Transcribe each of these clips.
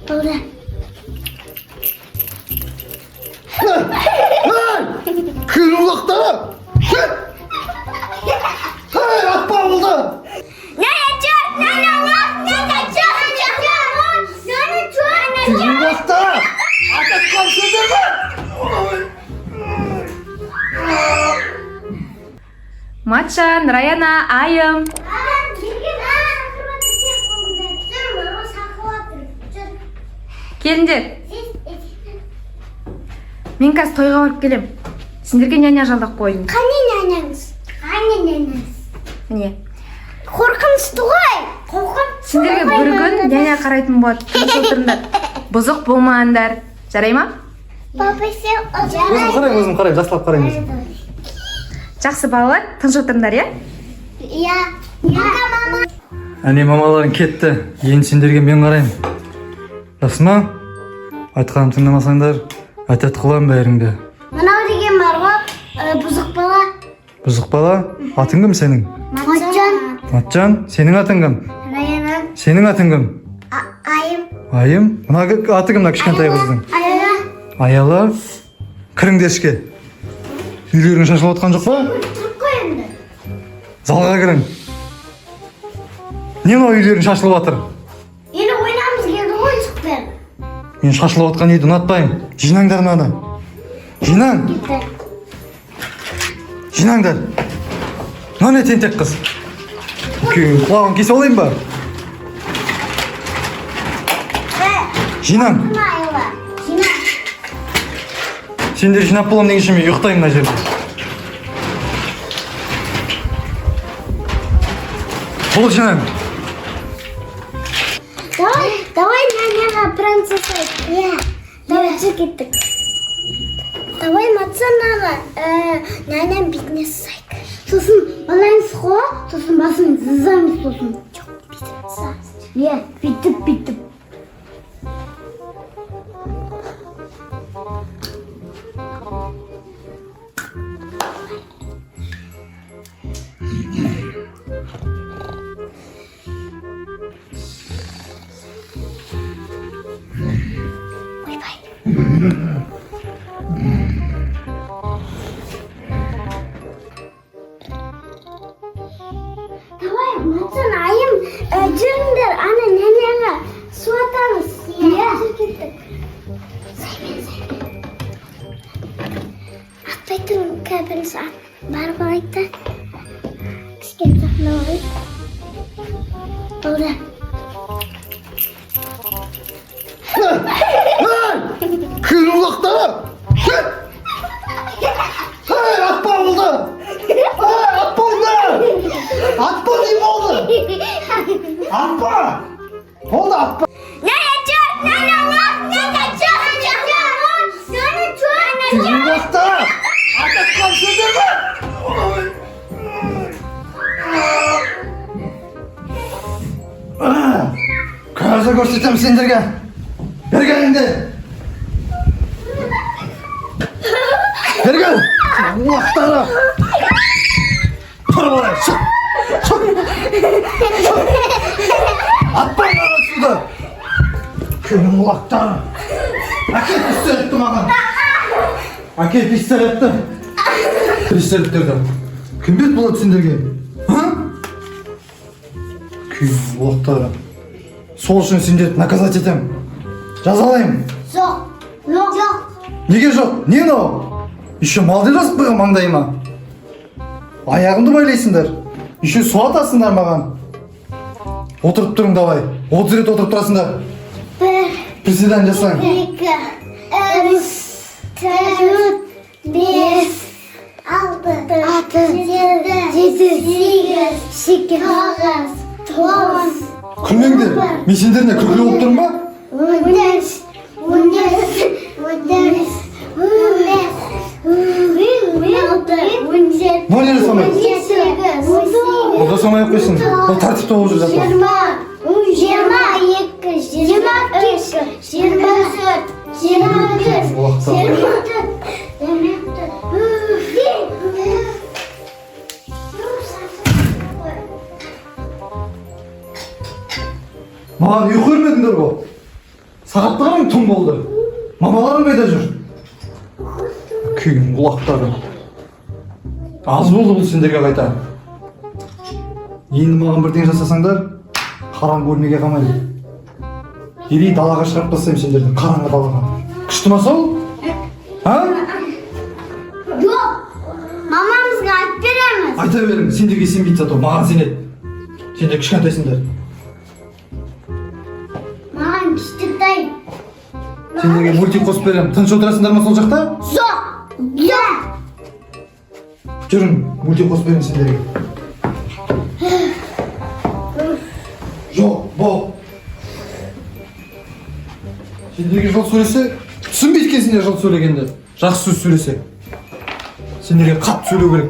Болды. Кір құлақтары! Ей, атпа болды! Няня черт, няня лох, няня черт, няня лох, няня черт, Кір няня құлақтары! Ататқан сөздер бар! Матжан, Раяна, Айым. Келіңдер. Мен қазір тойға барып келем. Сендерге няня жалдап қойдым. Қане няняңыз? Қане няняңыз? Міне. Қорқынышты ғой. Қорқып. Сендерге бір күн няня қарайтын болады. Тыныш отырыңдар. Бұзық болмаңдар. Жарай ма? Папа, сен Өзім қараймын, өзім қараймын, жақсылап қараймын өзім. Жақсы, балалар, тыныш отырыңдар, иә? Иә. Пока, мама. Әне, мамаларың кетті. Енді сендерге мен қараймын. Жақсы ма? Айтқанымды тыңдамасаңдар, әтет қыламын бәріңді. Мынау деген бар ғой, бұзық бала. Бұзық бала, атың кім сенің? Матжан. Матжан, сенің атың кім? Раяна. Сенің атың кім? Айым. Айым. Мына аты кім, мына кішкентай қыздың? Аяла. Аяла. Кіріңдер ішке. Үйлерің шашылып отқан жоқ па? Тұрып қой енді. Залға кірің. Не мынау, үйлерің шашылып жатыр? Енді ойнағымыз келді ғой, шықты. Мен шашылып отқан үйді ұнатпаймын. Жинаңдар мынаны. Жинаң. Жинаңдар. Мынау не, тентек қыз? Екеуіңнің құлағын кесіп алайын ба? Жинаң. Аяла. Жина. Сендер жинап боламын дегенше, мен ұйықтаймын мына жерде. Бол, жинаң. Давай, давай няняға пранк жасайық. Иә. Давай, жүр, кеттік. Давай, Матсан аға, няняның бетіне сызайық. Сосын балаңыз қой, сосын басын сызамыз сосын. Жоқ, бүйтіп сызамыз. Иә, бүйтіп, бүйтіп. Ойбай. Давай, Матсан, Айым, жүріңдер, ана няняға су атамыз. Иә, жүр, кеттік. Саймен, саймен. Атпай тұрың, бірінші ат барып алайық та. Кішкене жақындап алайық. Болды. Кір құлақтары! Ей, атпа болды! Ей, атпа болды! Атпа деймін, болды! Атпа! Болды, атпа! Няня черт, няня лох, няня черт, няня лох, няня черт, Кір няня құлақтары! Ататқан сөздер бар! Қазір көрсетемін сендерге. Бері кел енді. Бері кел. Құлақтары. Тұр, былай, шық. Шық. Шық. Атпа маған суды. Кір құлақтары. Әкел пистолетті маған. Әкел пистолетті. Пистолеттерді. Кім берді болады сендерге? А? Күйім құлақтары. Сол үшін сендерді наказать етемін. Жазалаймын. Жоқ, жоқ, жоқ. Неге жоқ? Не мынау? Еще мал деп жазып қойған маңдайыма. Аяғымды байлайсыңдар. Еще су атасыңдар маған. Отырып тұрың, давай. 30 рет отырып тұрасыңдар. Бір, Приседание жасаң. екі, үш, төрт, бес, алты, алты, жеті, жеті, сегіз, сегіз, тоғыз, тоғыз, Күлмеңдер. Мен сендер не, күлкілі болып тұрмын ба? 13, 13, 14, 15, 16, 17, Мынау не жасамайды? 18, 19, Ол жасамай ақ қойсын. Ол тәртіпті болып жүр зато. 20, 22, 23, 24, 25, 24, 24. Маған ұйқы бермедіңдер ғой. Сағатты қараң, түн болды. Мамаларың қайда жүр? Күйген құлақтары. Аз болды бұл сендерге қайта. Енді маған бірдеңе жасасаңдар, қараңғы бөлмеге қамаймын. Или далаға шығарып тастаймын сендерді, қараңғы далаға. Күшті ма сол? А? Жоқ. Мамамызға айтып береміз. Айта берің, сендерге сенбейді зато, маған сенеді. Сендер кішкентайсыңдар. Маған кішкентай. Сендерге мультик қосып беремін. Тыныш отырасыңдар ма сол жақта? Жоқ. Жоқ. Жүрің, мультик қосып беремін сендерге. Жоқ, бол. Сендерге жыл сөйлесе, түсінбейді екенсіңдер жыл сөйлегенде. Жақсы сөз сөйлесе. Сендерге қатты сөйлеу керек.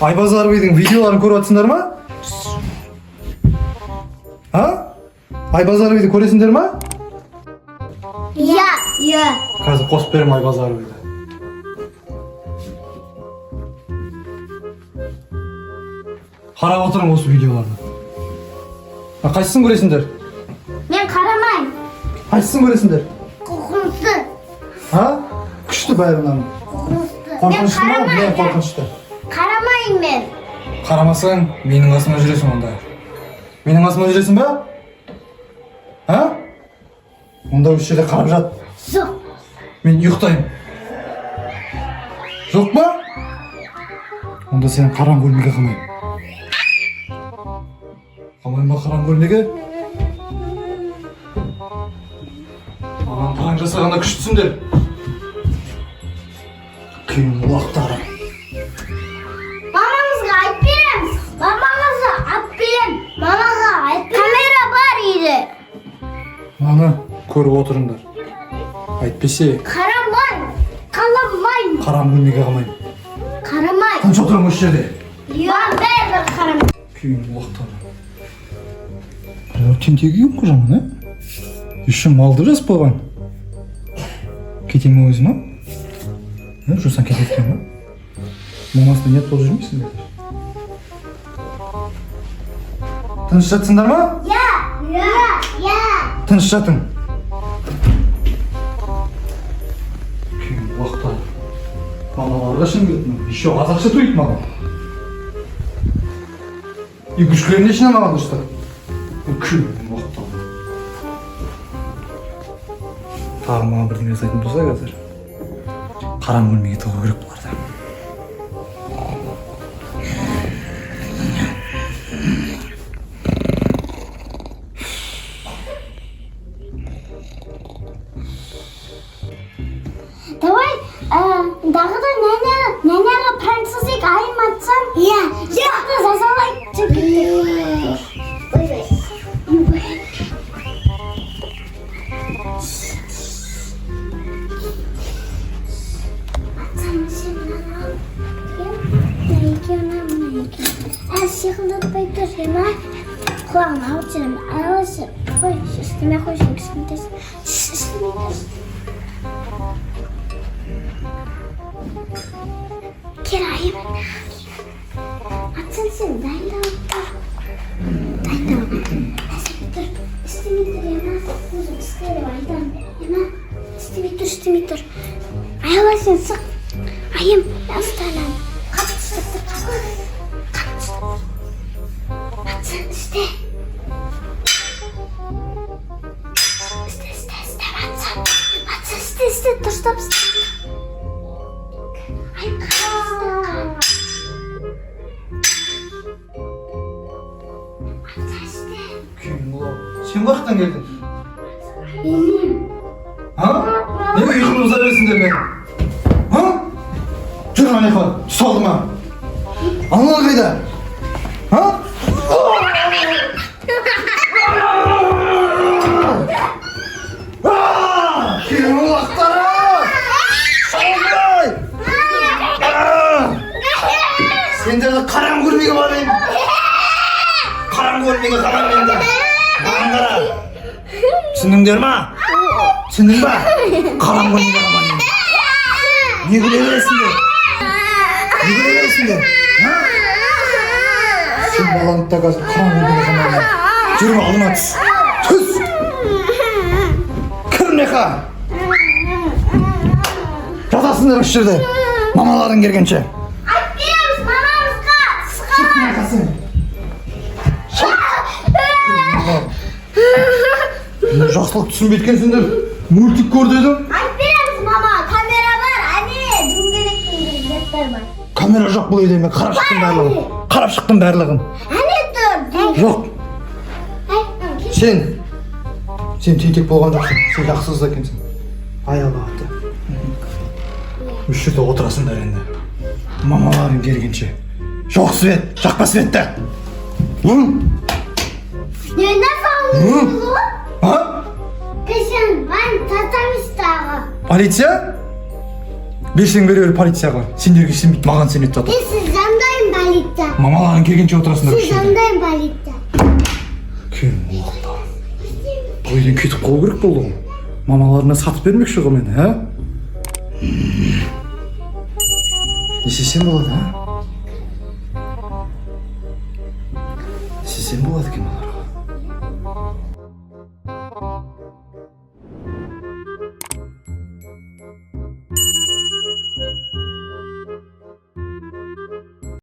Айбазаровидің видеоларын көріп жатсыңдар ма? А? Айбазаровиді көресіңдер ма? Иә. Иә. Қазір қосып беремін Айбазаровиді. Қарап отырың осы видеоларды. А қайсысын көресіңдер? Мен қарамаймын. Қайсысын көресіңдер? Қорқынышты. А? Күшті бәрі мынаның. Қорқынышты. Мен Қорқынышты ма? Не қарамаймын. қорқынышты? Қарамаймын мен. Қарамасаң, менің қасыма жүресің онда. Менің қасыма жүресің ба? А? Онда осы жерде қарап жат. Жоқ. Мен ұйықтаймын. Жоқ па? Онда сені қараңғы бөлмеге қамаймын. Қамаймын ба қараңғы бөлмеге? Маған пранк жасағанда күштісіңдер. Күйім құлақтары. Мамамызға айтып береміз. Мамамызға айтып беремін. Мамаға айтып. Камера бар үйде. Мынаны көріп отырыңдар. Әйтпесе Қарамаймын. Қарамаймын. қараңғы бөлмеге қамаймын. Қарамаймын. Тыныш отырың осы жерде. Маған бәрібір қарамаймын. Күйім құлақтары. Тентек екен ғой жаман, ә? Еще малды жазып қойған. Кете ме өзі ма? Ә, жусан кетеді екен ғой. Мамасына не болып жүрмейсің бе? Тыныш жатсыңдар ма? Иә. Иә. Иә. Тыныш жатың. Күйім құлақтары. Балалар қашан келді? Еще аз ақша төлейді маған. Игрушкалерін ішіне маған дұрыстап. Күйім құлақтары. Тағы маған бірдеңе жасайтын болса қазір. Қараңғы бөлмеге тығу керек бұларды. Давай, дағы да няняға пранк жасайық, айым атсам. Иә. Иә. Жазалайық. Ойбай. Ойбай. Атсам, сен мынаны ал. Мына екеуін ал, мына екеуін. Ә, сиқылдатпай тұр, ема. Құлағын алып жүремін. Алшы. Қой, істемей қой, сен кішкентайсың. Істемей тұр. Кел, айым. Атсын, сен дайындалып тұр. Дайындалып. Істемей тұр. Істемей тұр, ема. Өзім істе деп айтамын. Ема, істемей тұр, істемей тұр. Аяла, сен сық. Айым, ұста ананы. Қатты ұстап тұр, қатты. Қатты ұстап тұр. Атсын, істе. Істе, істе, істе, Атсын. Атсын, істе, істе, дұрыстап істе. Айым, қатты істе, қатты. Атсын, істе. Күйім құлақ. Сен қаяқтан келдің? Білмеймін. А? Неге ұйқымды бұза бересіңдер мен? А? Жүр ана жаққа, түс алдыма. Аналар қайда? А? А! Күйім құлақтары! Солдай! А! Сендерді қараңғы бөлмеге барайын. Қараңғы бөлмеге қамаймын енді. Маған қара. Түсіндіңдер ма? Түсіндің ба? Қараңғы бөлмеге қамаймын. Не күле бересіңдер? Не күле бересіңдер? А? Сен балаңды да қазір қараңғы бөлмеге қамаймын. Жүріп алдыма түс. Түс! Мына жаққа. Жатасыңдар осы жерде. Мамаларың келгенше. Айтып береміз мамамызға. Шық мына жаққа сен. Шық. Жақсылық түсінбейді екенсіңдер. Мультик көр дедім. Айтып береміз, мама. Камера бар, әне, дөңгелек дөңгелек заттар бар. Камера жоқ бұл үйде, мен қарап шықтым барлығын. Қарап шықтым барлығын. Әне тұр. Жоқ, Әй, ы, сен тентек болған жоқсың. Сен жақсы қыз екенсің. Ай, Алла атты. Осы жерде отырасыңдар енді. Мамаларың келгенше. Жоқ свет, жақпа светті. М? Не nasıl oldu? А? Кешен, мен татамыз. Полиция? Берсең, бере бер полицияға. Сендерге сенбейді, маған сенеді зато. Мен сіз жандайым полиция. Мамаларың келгенше отырасыңдар Сіз осы жерде. жандайым полиция. Кем оқты. Бұл үйден кетіп қалу керек болды ғой. Мамаларына сатып бермекші ғой мені, ә? Не істесем болады, а? Не істесем болады екен оларға?